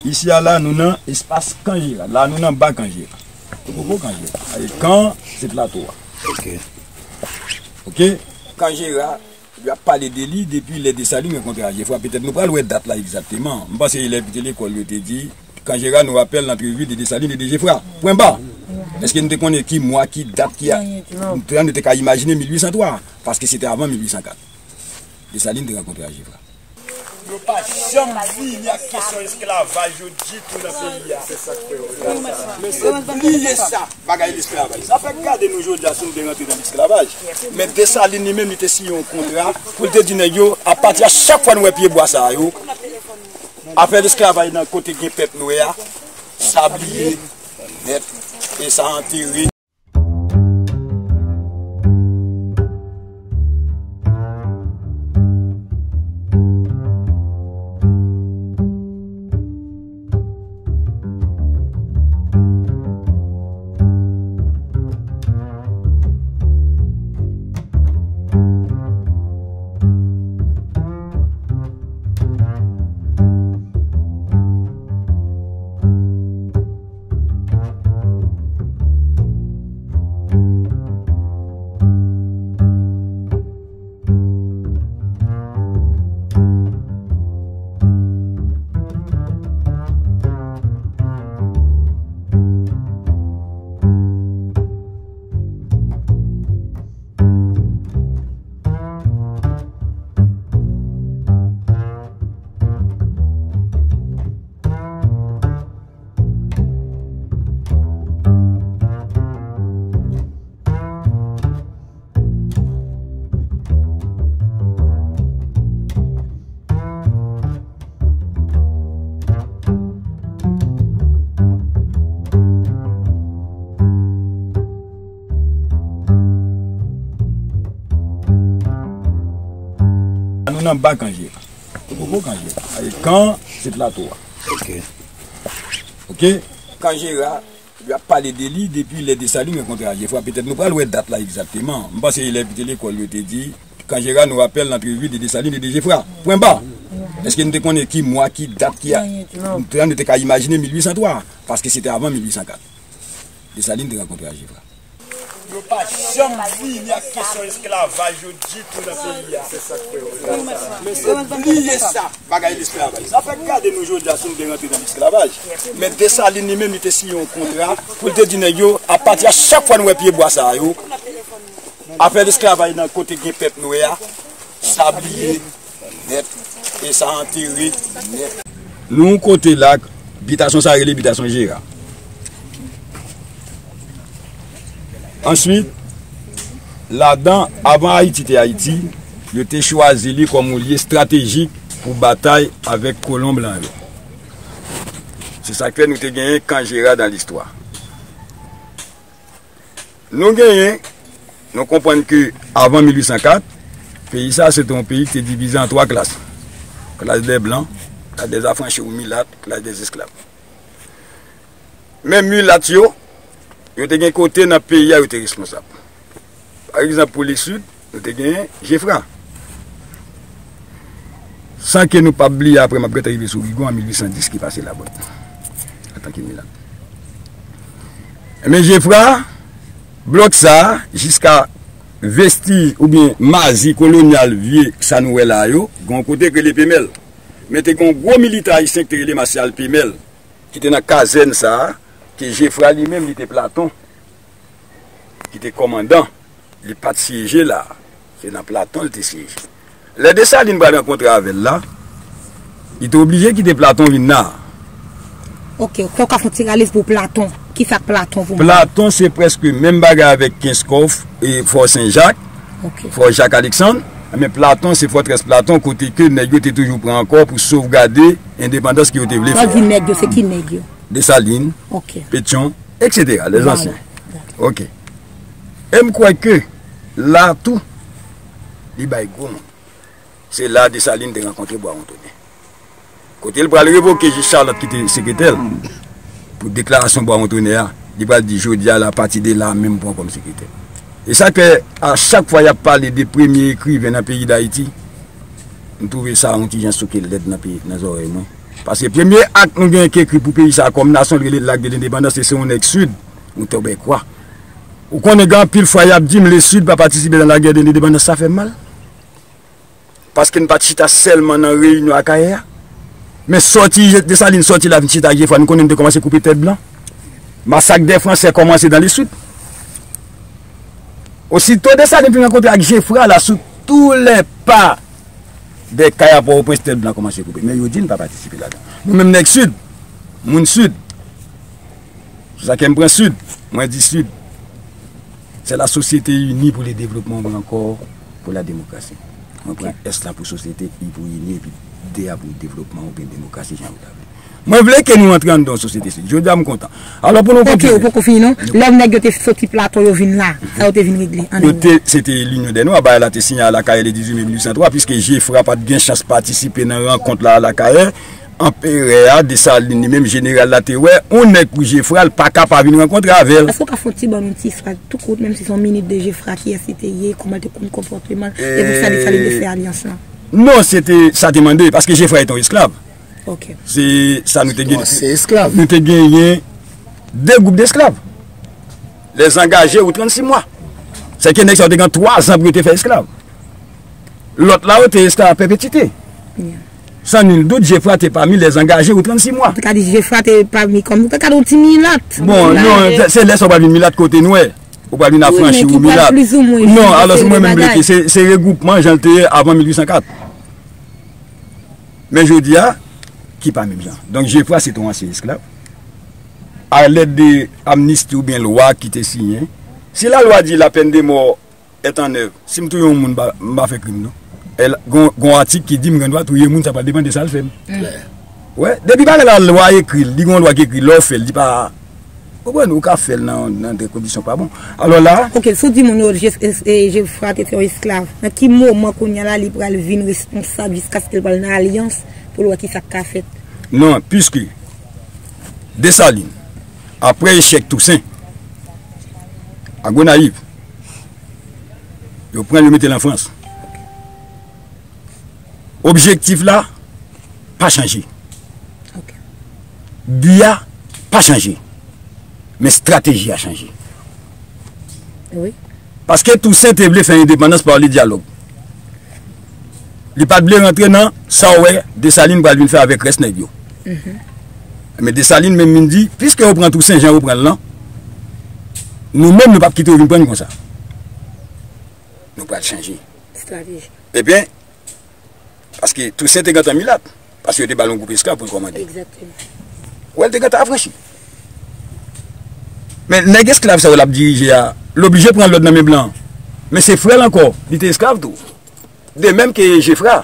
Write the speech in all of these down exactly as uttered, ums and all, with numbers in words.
Isi a la, nou nan espas Kanjera. La, nou nan ba Kanjera. Nou poko Kanjera. Aye, Kan, se plato a. Ok. Ok? Kanjera, y ap pale de li depi lè Desalin rankontre a Jefra. Petèt nou pral wè dat la egzakteman. M panse elèv ki te lekòl yo te di, Kanjera nous rappelle l'entrevue de Dessalines et de Geffrard. Pwen ba. Èske nou te konnen ki mwa, ki dat, ki a, nou te ka imajine mil uit san twa, paske se te avan mil uit san kat. Desalin te rankontre a Jefra. Yo pa janm vini ak kesyon esklavaj yo ditou nan peyi a. Men se bliye sa, bagay lesklavaj. Sa fè gade nou jodi a si nou te rantre nan lesklavaj. Men Desalin li menm li te siyen yon kontra pou l te di nèg yo, apati a chak fwa nou wè pye bwa sa yo, afè lesklavaj nan kote gen pèp nwè a, sa bliye nèt e sa antere. Nou nan ba Kanjera. Poko Kanjera. Aye, Kan, se plato a. Ok. Ok? Kanjera, y ap pale de li depi lè Desalin rankontre a Jefra. Petèt nou pral wè dat la egzakteman. M panse elèv ki te lekòl yo te di, Kanjera nous rappelle l'entrevue de Dessalines et de Geffrard. Pwen ba. Èske nou te konnen ki mwa, ki dat, ki a, nou te, nou te ka imajine mil uit san twa, paske se te avan mil uit san kat. Desalin te rankontre a Jefra. Yo pa janm vini ak kesyon esklavaj yo ditou nan peyi a. Men se bliye sa, bagay lesklavaj. Sa fè gade nou jodi a si nou te rantre nan lesklavaj. Men Desalin li menm li te siyen yon kontra pou l te di nèg yo, apati a chak fwa nou wè pye bwa sa yo, afè lesklavaj nan kote gen pèp nwè a, sa bliye nèt e sa antere nèt. Nou kote la, bitasyon sa rele bitasyon Jera. Answit, ladan, avan Ayiti te Ayiti, yo te chwazi li kòm yon lye estratejik pou batay avèk kolon blan yo. Se sa k fè nou te genyen Kan Jera dan listwa. Nou genyen, nou konprann ke avan mil uit san kat, peyi sa se te yon peyi ki te divize an twa klas. Klas dè blan, klas dè afranchi ou milat, klas dè esklav. Men milat yo, yo te gen kote nan peyi a yo te responsab. Pa egzanp, pou Lesid, nou te gen Jefra. San ke nou p ap bliye, apre m ap gentan rive sou Rigo an mil uit san dis ki pase Labòt antanke milat. Men Jefra, blòk sa a, jiska vestij oubyen mazi kolonyal vye sa nou wè la yo, gen yon kote k rele Pemèl. Men te gen yon gwo militan ayisyen ki te rele Masyal Pemèl, ki te nan kazèn sa a, ke Jefra li menm li te platon, ki te kòmandan. Li pa t syeje la. Se nan platon li te syeje. Lè Desalin pral rankontre avè l la, li te oblije kite platon vin la. Ok, kè w ka fè yon ti rale pou platon. Kisa k platon pou mwen? Platon se prèske menm bagay avèk Kenskòf e Fò Sen Jak, ok, Fò Jak Aleksann. Men platon se fòtrès platon kote ke nèg yo te toujou pran ankò pou sovgade endepandans ke yo te vle fè a. Lè w di nèg yo, se ki nèg yo? Desalin, ok, Petyon, etsetera, lèzansyen. Dakò. Ok. E m kwè ke la tou, li bay gwo moun. Se la Desalin te rankontre Bwa Wontonè. Kote l pral revoke jij Charlot ki te sekretè l pou deklarasyon Bwa Wontonè a, li pral di jodi a la, apati de la menm m pran w kòm sekretè. E sa k fè a chak fwa y ap pale de premye ekriven nan peyi Dayiti, m twouve sa yon ti jan souke lèd nan peyi, nan zòrèy mwen. Paske premye ak nou genyen ki ekri pou peyi sa a kòm nasyon, l rele Lak de Lendepandans, e se yon nèg Sid, yon tèbèkwa. Ou konnen gen anpil fwa y ap di m, le Sud pa patisipe nan lagè de lendepandans, sa fè m mal. Paske n pa t chita sèlman nan reyinyon Akayè a. Men sòti Desalin, sòti la vin chita ak Jefra, nou konnen n te kòmanse koupe tèt blan. Masak dè Fransè kòmanse dans le Sud. Osito Desalin vin rankontre ak Jefra la, sou tou lè pa dè kay a Pòtoprens, tèt blan kòmanse koupe. Men yo di n pa patisipe ladan. Nou menm nèg Sid, moun Sid, se sa ke m pran Sid, mwen di Sid. C'est la société unie pour le développement ou encore pour la démocratie. Mwen pran S la pou sosyete, I pou ini, epi D a pou devlopman oubyen demokrasi, jan yo ta vle. Mwen vle ke nou antre anndan yon sosyete sivil. Jodi a, m kontan. Alò, pou nou kontinye. Ok, ou poko fini, non? Lè nèg yo te soti Plato, yo vin la, sa yo te vin regle? Yo te, se te Linyon dè Nwa, bagay la te siyen Alakayè le dizuit me mil uit san twa, piske Jefra pa t gen chans patisipe nan rankont la Alakayè. Anperè a, Desalin li menm, jeneral la te wè, yon nèg pou Jefra, l pa ka pa vin rankontre avè l. Èske w ka fè yon ti ban nou ti istwa tou kout, menm si se yon minit de Jefra, kiyès li te ye, kòman l te konn konpòteman l, e poukisa Desalin te fè alyans lan? Non, se te, sa te mande, paske Jefra te yon esklav. Ok. Se sa nou te gen. Yon ansyen esklav. Nou te genyen de gwoup desklav. Les engagés ou trannsis mwa. Se ke nèg sa yo te gen twa zan pou yo te fè esklav. Lòt la yo te esklav a pèpetite. Yeah. San nil dout, Jefra te pami les engagés ou trannsis mwa. Ou te ka di Jefra te pami kòm, ou te ka di yon ti milat. Bon, non, se, se lè sa w pral vin milat kote nwè. Ou pral vin afranchi ou milat. Non, alò, mwen menm m vle ke se, se regwoupman jan l te ye avan mil uit san kat. Men jodi a, ki pa menm jan. Donk, Jefra se te yon ansyen esklav. A lèd de amnisti oubyen lwa ki te siyen, si la lwa di la peine de mort est en œuvre, si m touye yon moun, m pa, m pa fè krim, non. E l, gon, gon atik ki di m gen dwa touye moun, sa pral depann de sa l fè m. Wè, depi bagay la, lwa ekri l, li gon lwa ki ekri, lè w fè l, li pa, ou konprann, ou ka fè l nan, nan de kondisyon pa bon. Alò la, ok, si w di moun yo, Je-, e, e, Jefra te fè yon esklav, nan ki moman kounye a la li pral vin responsab jiskaske l pral nan alyans pou l wè ki sa k ka fèt? Non, piske Desalin, apre echèk Tousen, a Gonayiv, yo pran l, yo mete l an Frans. Objektif la pa chanje. Ok. Bi a pa chanje. Men estrateji a chanje. Wi. Paske Tousen te vle fè endepandans pa le dyalòg. Li pa t vle rantre nan sa w wè Desalin pral vin fè avèk rès nèg yo. Mhm. Men Desalin menm vin di, piske yo pran Tousen jan yo pran l lan, nou menm nou p ap kite yo vin pran n konsa. Nou pral chanje. Estrateji. Ebyen, paske Tousen te gentan milat. Paske yo te ba l yon gwoup esklav pou l kòmande. Egzakteman. Wè, l te gentan afranchi. Men nèg esklav sa yo l ap dirije a, l oblije pran lòd nan men blan an. Men se frè l ankò, li te esklav tou. De menm ke Jefra.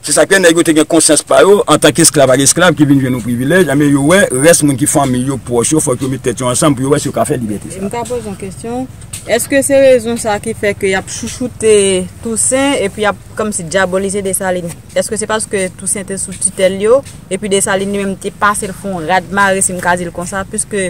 Se sa k fè nèg yo te gen konsyans pa yo, antanke esklav ak esklav ki vin jwenn yon privilèj, enben yo wè rès moun ki fanmi yo, pwòch yo, fòk yo met tèt yo ansanm pou yo wè si yo ka fè libète sa. M ka poze yon kesyon. Èske se rezon sa ki fè ke y ap chouchoute Tousen epi y ap kòmsi dyabolize Desalin? Èske se paske Tousen te sou titèl yo, epi Desalin li menm te pase l fè yon rad mare, si m ka di l konsa, piske,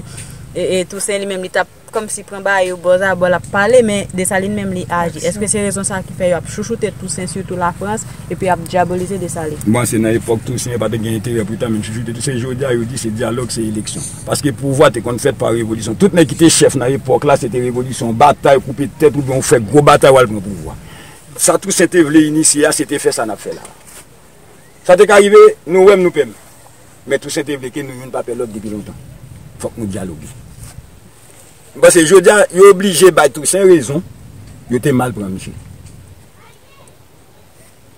e, e, Tousen li menm li t ap kòmsi pran bagay yo bòzabò, l ap pale, men Desalin menm li aji? Èske se rezon sa ki fè y ap chouchoute Tousen, sitou Lafrans, epi y ap dyabolize Desalin? Bon, se nan epòk Tousen, yo pa te gen enterè pou yo ta menm chouchoute Tousen. Jodi a, yo di se dyalòg, se eleksyon. Paske pouvwa te konn fèt pa revolisyon. Tout nèg ki te chèf nan epòk la, se te revolisyon, batay, koupe tèt, oubyen w fè gwo batay, w al pran pouvwa. Sa Tousen te vle inisye a, se te fè sa n ap fè la. Sa te ka rive, nou wè m, nou pè m. Men Tousen te vle ke nou youn pa pè lòt depi lontan. Fòk nou dyaloge. M panse jodi a, yo oblije bay Tousen rezon, yo te mal pran misye.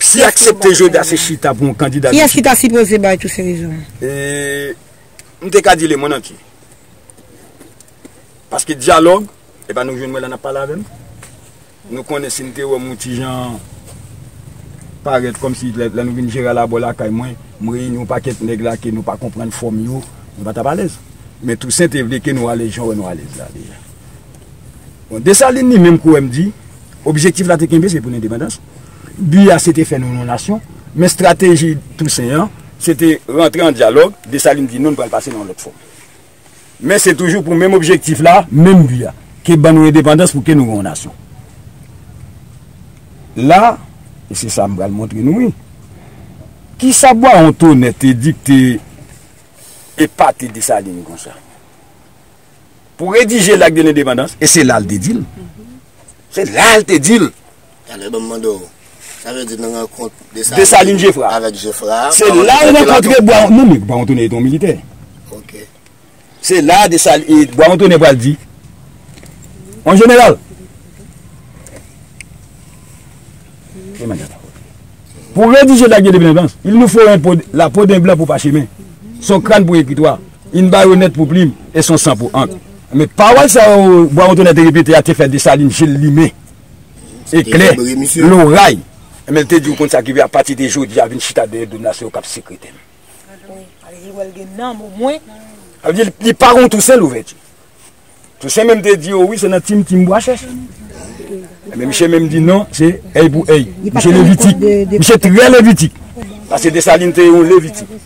Si aksepte jodi a se chita pou yon kandida. Kiyès ki ta sipoze bay Tousen rezon? E, m te ka di lemonn antye. Paske dyalòg, e pa nou jwenn mwen la n ap pale avè m. Nou konnen si n te wè m yon ti jan parèt kòmsi lè, lè nou vin jere a labò lakay mwen, m reyini yon pakèt nèg la ke nou pa konprann fòm yo, nou pa t ap alèz. Men Tousen te vle ke nou alèz jan w wè nou alèz la deja. Bon, Desalin li menm kou wè m di, objektif la te kenbe se pou lendepandans. Bi a se te fè nou yon nasyon, men estrateji Tousen an, se te rantre an dyalòg, Desalin di non, n pral pase nan yon lòt fòm. Men se toujou pou menm objektif la, menm bi a, ke ban nou endepandans pou ke nou gen yon nasyon. La, e se sa m pral montre nou, wi. Kisa Bwawon Tonè te di ki te epate Desalin konsa? Pou redije Lak de Lendepandans, e se la l te di l. Se la l te di l. Talè, ban m mande w. Sa vle di nan rankont Desalin Desalin Jefra. Avèk Jefra, se la l rankontre Bwawon, non, men Bwawon Tonè te yon militè. Ok. Se la Desalin, e Bwawon Tonè pral di, mon jeneral, pou redije Lak de Lendepandans, il nous faut un po, la peau d'un blanc pour parchemin, son crâne pour écritoire, une baïonnette pour plume et son sang pour encre. Men pawòl sa yo Bwawon Tonè te repete a te fè Desalin je l limen. Eklè, loray. Men l te di w konn sa ki vle apati de jodi a vin chita dèyè do m la se yo k ap sekretè m. Wi, ale li wè l gen nanm omwen. Sa vle di li pa gon Tousen Louvèti. Tousen menm te di yo wi se nan Tim Tim Bwa Chèch. Men misye menm di non, se èy pou èy. Misye levitik. Misye trè levitik. Paske Desalin te yon levitik.